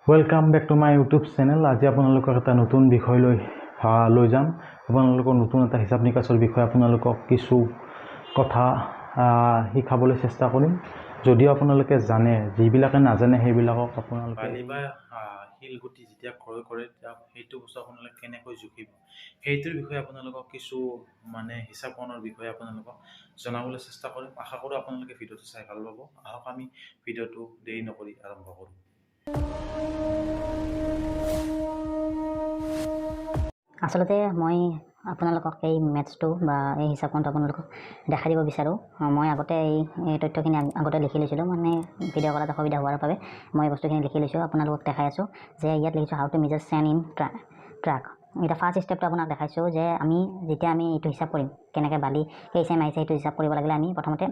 Welcome back to my YouTube channel. আজি আপোনালোকক এটা নতুন বিষয় লৈ যাম। আপোনালোকৰ নতুন এটা হিচাপ নিকাচৰ বিষয়ে আপোনালোকক কিছু কথা শিকাবলৈ চেষ্টা কৰিম। যদিও আপোনালোকে জানে, যিবিলাকে নাজানে সেইবিলাকক আপোনালোকে বালি বা শিলগুটি যেতিয়া ক্ৰয় কৰে তেতিয়া সেইটো বস্তু আপোনালোকে কেনেকৈ জুখিব সেইটোৰ বিষয়ে আপোনালোকক কিছু মানে হিচাপনৰ বিষয়ে আপোনালোকক জনাবলৈ চেষ্টা কৰিম। আশা কৰোঁ আপোনালোকে ভিডিঅ'টো চাই ভাল পাব। আহক আমি ভিডিঅ'টো দেৰি নকৰি আৰম্ভ কৰোঁ। আচলতে মই আপোনালোকক এই মেথছটো বা এই হিচাপটো আপোনালোকক দেখাই দিব বিচাৰোঁ। মই আগতে এই তথ্যখিনি আগতে লিখি লৈছিলোঁ, মানে ভিডিঅ' কৰাত অসুবিধা হোৱাৰ বাবে মই বস্তুখিনি লিখি লৈছোঁ, আপোনালোকক দেখাই আছোঁ যে ইয়াত লিখিছোঁ how to measure sand in truck. এতিয়া ফাৰ্ষ্ট ষ্টেপটো আপোনাক দেখাইছোঁ যে আমি যেতিয়া আমি এইটো হিচাপ কৰিম কেনেকৈ বালি কেই চেম আহিছে সেইটো হিচাপ কৰিব লাগিলে আমি প্ৰথমতে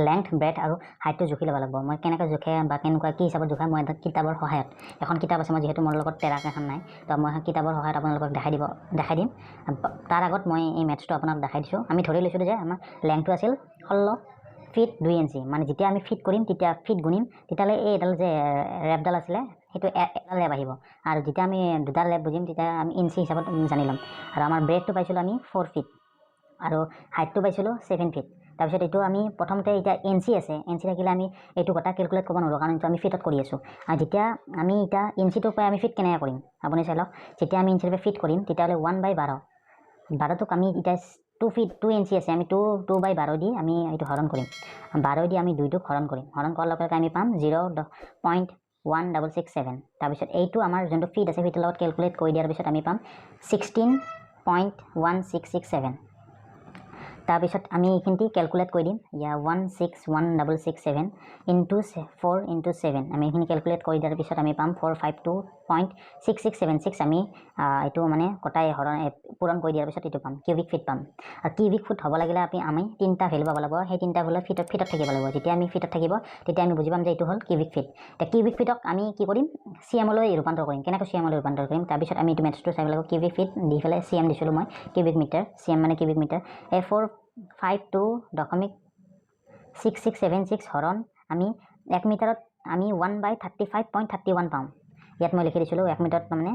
লেংথ, ব্ৰেথ আৰু হাইটটো জুখি ল'ব লাগিব। মই কেনেকৈ জোখে বা কেনেকুৱা কি হিচাপত জোখে মই এটা কিতাপৰ সহায়ত, এখন কিতাপ আছে, মই যিহেতু মোৰ লগত টেৰাক এখন নাই, তো মই এখন কিতাপৰ সহায়ত আপোনালোকক দেখাই দিম। তাৰ আগত মই এই মেথছটো আপোনাক দেখাই দিছোঁ। আমি ধৰি লৈছিলোঁ যে আমাৰ লেংথটো আছিল 16 ফিট 2 ইঞ্চি, মানে যেতিয়া আমি ফিট কৰিম তেতিয়া ফিট গুণিম, তেতিয়াহ'লে এই এডাল যে ৰেপডাল আছিলে সেইটো এডাল ৰেপ আহিব, আৰু যেতিয়া আমি দুডাল ৰেপ বুজিম তেতিয়া আমি ইঞ্চি হিচাপত জানি ল'ম। আৰু আমাৰ ব্ৰেথটো পাইছিলোঁ আমি 4 ফিট আৰু হাইটটো পাইছিলোঁ 7 ফিট। তাৰপিছত এইটো আমি প্ৰথমতে এতিয়া ইঞ্চি আছে, ইঞ্চি থাকিলে আমি এইটো কথা কেলকুলেট কৰিব নোৱাৰোঁ, কাৰণ এইটো আমি ফিটত কৰি আছোঁ। আৰু যেতিয়া আমি এতিয়া ইঞ্চিটোৰ পৰা আমি ফিট কেনেকৈ কৰিম আপুনি চাই লওক। যেতিয়া আমি ইঞ্চিৰ পৰা ফিট কৰিম তেতিয়াহ'লে 1/12, বাৰটোক আমি এতিয়া 2 ফিট 2 ইঞ্চি আছে, আমি 2/12 দি আমি এইটো হৰণ কৰিম। 12 দি আমি দুইটোক হৰণ কৰিম, হৰণ কৰাৰ লগে লগে আমি পাম 0.1667। তাৰপিছত এইটো আমাৰ যোনটো ফিট আছে ফিটৰ লগত কেলকুলেট কৰি দিয়াৰ পিছত আমি পাম 16.1667। তাৰপিছত আমি এইখিনি কেলকুলেট কৰি দিম, ইয়াৰ 161667 ইনটু 4 ইনটু 7, আমি এইখিনি কেলকুলেট কৰি দিয়াৰ পিছত আমি পাম 452.6676। আমি এইটো মানে কটাই হৰণ পূৰণ কৰি দিয়াৰ পিছত এইটো পাম কিউবিক ফিট পাম। আৰু কিউবিক ফুট হ'ব লাগিলে আমি তিনিটা ভেলু পাব লাগিব, সেই তিনিটা ভেলু ফিটত থাকিব লাগিব। যেতিয়া আমি ফিটত থাকিব তেতিয়া আমি বুজি পাম যে এইটো হ'ল কিউবিক ফিট। এতিয়া কিউবিক ফিটক আমি কি কৰিম, চি এমলৈ ৰূপান্তৰ কৰিম। কেনেকৈ চি এমলৈ ৰূপান্তৰ কৰিম, তাৰপিছত আমি এইটো মেথছটো চাব লাগিব। কিউবিক ফিট দি পেলাই চি এম দিছিলোঁ মই, কিউবিক মিটাৰ, চি এম মানে কিউবিক মিটাৰ। এই 452.6676 হৰণ আমি 1 মিটাৰত আমি 1/35.31 পাওঁ। ইয়াত মই লিখি দিছিলোঁ 1 মিটাৰত মানে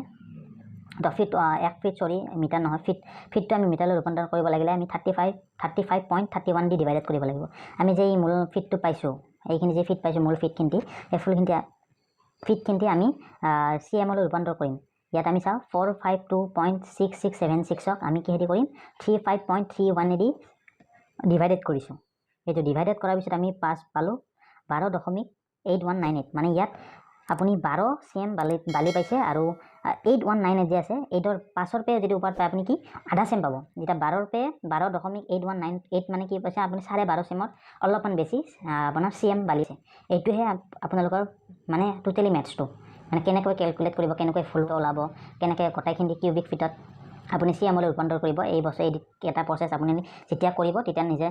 দহ ফিট, 1 ফিট চৰি মিটাৰ নহয় ফিট, ফিটটো আমি মিটাৰলৈ ৰূপান্তৰ কৰিব লাগিলে আমি 35.31 দি ডিভাইডেড কৰিব লাগিব। আমি যে এই মূল ফিটটো পাইছোঁ, এইখিনি যে ফিট পাইছোঁ মূল ফিটখিনি, এই ফিটখিনি আমি চি এমলৈ ৰূপান্তৰ কৰিম। ইয়াত আমি চাওঁ 452.6676 আমি কিহেদি কৰিম, 35.31 দি ডিভাইডেড কৰিছোঁ। এইটো ডিভাইডেড কৰাৰ পিছত আমি 5 পালোঁ 12.8198, মানে ইয়াত আপুনি 12 চি এম বালি পাইছে আৰু 8198 যে আছে এইটোৰ 5ৰ পে যদি ওপৰত পায় আপুনি কি আধা চেম পাব। যেতিয়া বাৰৰ পে 12.8198 মানে কি পাইছে আপুনি 12.5 চেমত অলপমান বেছি আপোনাৰ চি এম বালি আছে। এইটোহে আপোনালোকৰ মানে টোটেলি মেথছটো, মানে কেনেকৈ কেলকুলেট কৰিব, কেনেকৈ ফুলটো ওলাব, কেনেকৈ গোটেইখিনি কিউবিক ফিটত আপুনি চি এমলৈ ৰূপান্তৰ কৰিব, এই বছৰ এই এটা প্ৰচেছ আপুনি যেতিয়া কৰিব তেতিয়া নিজে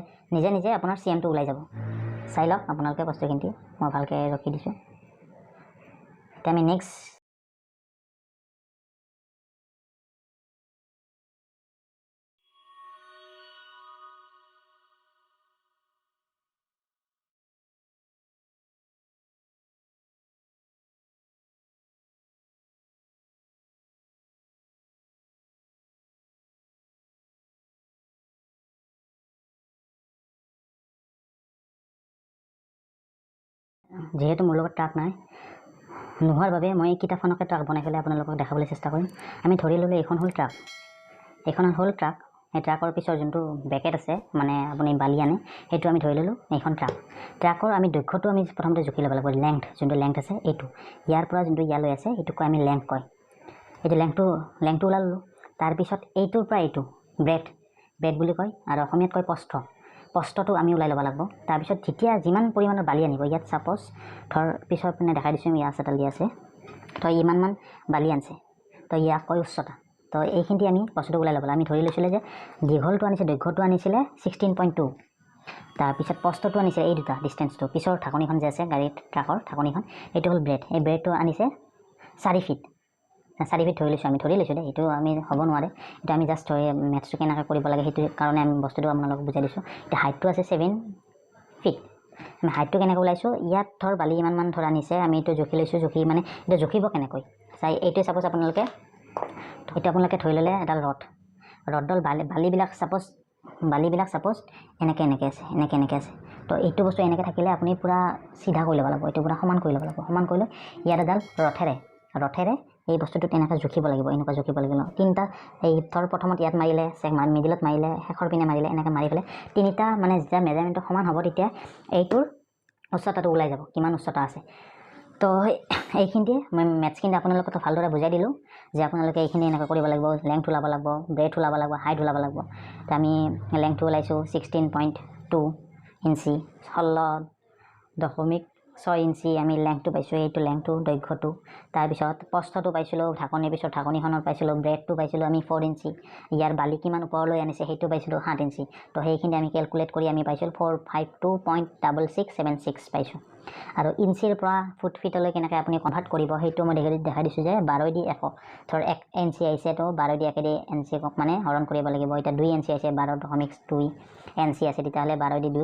নিজে আপোনাৰ চি এমটো ওলাই যাব। চাই লওক আপোনালোকে বস্তুখিনি, মই ভালকৈ ৰখি দিছোঁ। এতিয়া আমি নেক্সট যিহেতু মোৰ লগত ট্ৰাক নাই নোহোৱাৰ বাবে মই এই কিতাপখনকে ট্ৰাক বনাই পেলাই আপোনালোকক দেখাবলৈ চেষ্টা কৰিম। আমি ধৰি ল'লোঁ এইখন হ'ল ট্ৰাক, এইখন হ'ল ট্ৰাক। সেই ট্ৰাকৰ পিছৰ যোনটো বেকেট আছে মানে আপুনি বালি আনে সেইটো আমি ধৰি ল'লোঁ এইখন ট্ৰাক। ট্ৰাকৰ আমি দৈৰ্ঘ্যটো আমি প্ৰথমতে জুখি ল'ব লাগিব, লেংথ যোনটো লেংথ আছে এইটো ইয়াৰ পৰা যোনটো ইয়ালৈ আছে এইটোক আমি লেংথ কয়। এইটো লেংথটো ওলালোঁ। তাৰপিছত এইটোৰ পৰা এইটো ব্ৰেথ, ব্ৰেথ বুলি কয় আৰু অসমীয়াত কয় প্ৰস্থ, প্ৰস্থটো আমি ওলাই ল'ব লাগিব। তাৰপিছত যেতিয়া যিমান পৰিমাণৰ বালি আনিব, ইয়াত ছাপ'জ ধৰ পিছৰ পিনে দেখাই দিছোঁ ইয়াত এডাল দি আছে, তো ইমানমান বালি আনিছে, তো ইয়াক কয় উচ্চতা। তো এইখিনি আমি বস্তুটো ওলাই ল'ব লাগিব। আমি ধৰি লৈছিলে যে দীঘলটো আনিছে, দৈৰ্ঘ্যটো আনিছিলে 16.2, তাৰপিছত প্ৰস্থটো আনিছে এই দুটা ডিষ্টেঞ্চটো, পিছৰ ঢাকনিখন যে আছে গাড়ীৰ ট্ৰাকৰ ঢাকনিখন, এইটো হ'ল ব্ৰেথ। এই ব্ৰেথটো আনিছে 4 ফিট, 4 ফিট ধৰি লৈছোঁ আমি, ধৰি লৈছোঁ দেই, এইটো আমি হ'ব নোৱাৰে, এইটো আমি জাষ্ট ধৰি মেথছটো কেনেকৈ কৰিব লাগে সেইটো কাৰণে আমি বস্তুটো আপোনালোকক বুজাই দিছোঁ। এতিয়া হাইটটো আছে 7 ফিট, আমি হাইটটো কেনেকৈ ওলাইছোঁ, ইয়াত ধৰ বালি ইমানমান ধৰ আনিছে, আমি এইটো জুখি লৈছোঁ, জুখি মানে এতিয়া জুখিব কেনেকৈ চাই এইটোৱে ছাপ'জ আপোনালোকে এইটো আপোনালোকে ধৰি ল'লে এডাল ৰড, ৰডডাল বালিবিলাক ছাপ'জ এনেকৈ এনেকৈ আছে, এনেকৈ এনেকৈ আছে। তো এইটো বস্তু এনেকৈ থাকিলে আপুনি পূৰা চিধা কৰি ল'ব লাগিব, এইটো পূৰা সমান কৰি ল'ব লাগিব। সমান কৰি লৈ ইয়াত এডাল ৰথেৰে এই বস্তুটো তেনেকৈ জুখিব লাগিব, এনেকুৱা জুখিব লাগিব। তিনিটা এই ধৰ প্ৰথমত ইয়াত মাৰিলে, মিডিলত মাৰিলে, শেষৰ পিনে মাৰিলে, এনেকৈ মাৰি পেলাই তিনিটা মানে যেতিয়া মেজাৰমেণ্টটো সমান হ'ব তেতিয়া এইটোৰ উচ্চতাটো ওলাই যাব, কিমান উচ্চতা আছে। তো এইখিনিতে মই মেথছখিনি আপোনালোকক ভালদৰে বুজাই দিলোঁ যে আপোনালোকে এইখিনি এনেকৈ কৰিব লাগিব, লেংথ ওলাব লাগিব, ব্ৰেথ ওলাব লাগিব, হাইট ওলাব লাগিব। তো আমি লেংথটো ওলাইছোঁ 16.2 ইঞ্চি, 16.6 ইঞ্চি আমি লেংথটো পাইছোঁ, এইটো লেংথটো দৈৰ্ঘ্যটো। তাৰপিছত প্ৰস্থটো পাইছিলোঁ, ঢাকনিৰ পিছত ঢাকনিখনত পাইছিলোঁ, ব্ৰেডটো পাইছিলোঁ আমি 4 ইঞ্চি, ইয়াৰ বালি কিমান ওপৰলৈ আনিছে সেইটো পাইছিলোঁ 7 ইঞ্চি। তো সেইখিনি আমি কেলকুলেট কৰি আমি পাইছিলোঁ 452.6676 পাইছোঁ। আৰু ইঞ্চিৰ পৰা ফুট ফিটলৈ কেনেকৈ আপুনি কনভাৰ্ট কৰিব সেইটো মই দেখাই দিছোঁ যে 12 দি 1, ধৰ 1 ইঞ্চি আহিছে তো 12 দি 1 দি ইঞ্চিক মানে হৰণ কৰিব লাগিব। এতিয়া 2 ইঞ্চি আহিছে, 12.2 ইঞ্চি আছে, তেতিয়াহ'লে 12 দি 2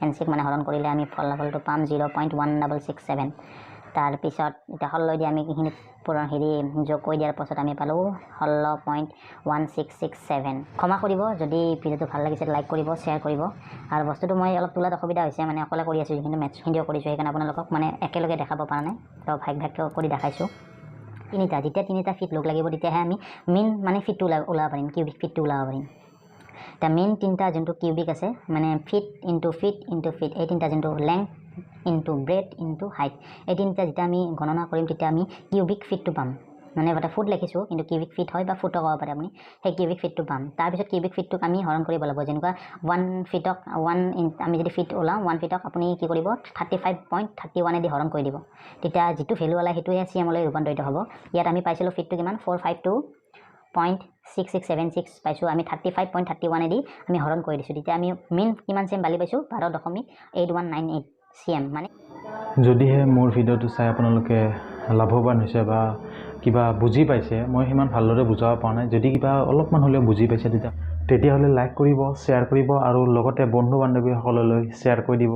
ইঞ্চিক মানে হৰণ কৰিলে আমি ফলাফলটো পাম 0.16667। তাৰপিছত এতিয়া 16 দি আমি এইখিনি পূৰণ হেৰি যোগ কৰি দিয়াৰ পাছত আমি পালোঁ 16.1667। ক্ষমা কৰিব যদি ভিডিঅ'টো ভাল লাগিছে, লাইক কৰিব, শ্বেয়াৰ কৰিব। আৰু বস্তুটো মই অলপ তোলাত অসুবিধা হৈছে, মানে অকলে কৰি আছোঁ, যিখিনি মেথছখিনিও কৰিছোঁ, সেইকাৰণে আপোনালোকক মানে একেলগে দেখাব পৰা নাই, তো ভাগ ভাগকৈ কৰি দেখাইছোঁ। তিনিটা যেতিয়া তিনিটা ফিট লগ লাগিব তেতিয়াহে আমি মেইন মানে ফিটটো ওলাব পাৰিম, কিউবিক ফিটটো ওলাব পাৰিম। এতিয়া মেইন তিনিটা যোনটো কিউবিক আছে, মানে feet into feet into feet, এই তিনিটা যোনটো length into breadth into height, এই তিনিটা যেতিয়া আমি গণনা কৰিম তেতিয়া আমি কিউবিক ফিটটো পাম। মানে এটা ফুট লিখিছোঁ কিন্তু কিউবিক ফিট হয় বা ফুটো ক'ব পাৰে আপুনি, সেই কিউবিক ফিটটো পাম। তাৰপিছত কিউবিক ফিটটোক আমি হৰণ কৰিব লাগিব। যেনেকুৱা 1 ফিটক 1 আমি যদি ফিট ওলাওঁ, 1 ফিটক আপুনি কি কৰিব 35.31 দি হৰণ কৰি দিব, তেতিয়া যিটো ভেলু ওলায় সেইটোহে চি এমলৈ ৰূপান্তৰিত হ'ব। ইয়াত আমি পাইছিলোঁ ফিটটো কিমান 452.6676 পাইছোঁ, আমি 35.31 দি আমি হৰণ কৰি দিছোঁ, তেতিয়া আমি মেইন কিমান চি এম বালি পাইছোঁ 12.8198 চি এম। মানে যদিহে মোৰ ভিডিঅ'টো চাই আপোনালোকে লাভৱান হৈছে বা কিবা বুজি পাইছে, মই সিমান ভালদৰে বুজাব পৰা নাই, যদি কিবা অলপমান হ'লেও বুজি পাইছে তেতিয়াহ'লে লাইক কৰিব, শ্বেয়াৰ কৰিব আৰু লগতে বন্ধু বান্ধৱীসকললৈ শ্বেয়াৰ কৰি দিব।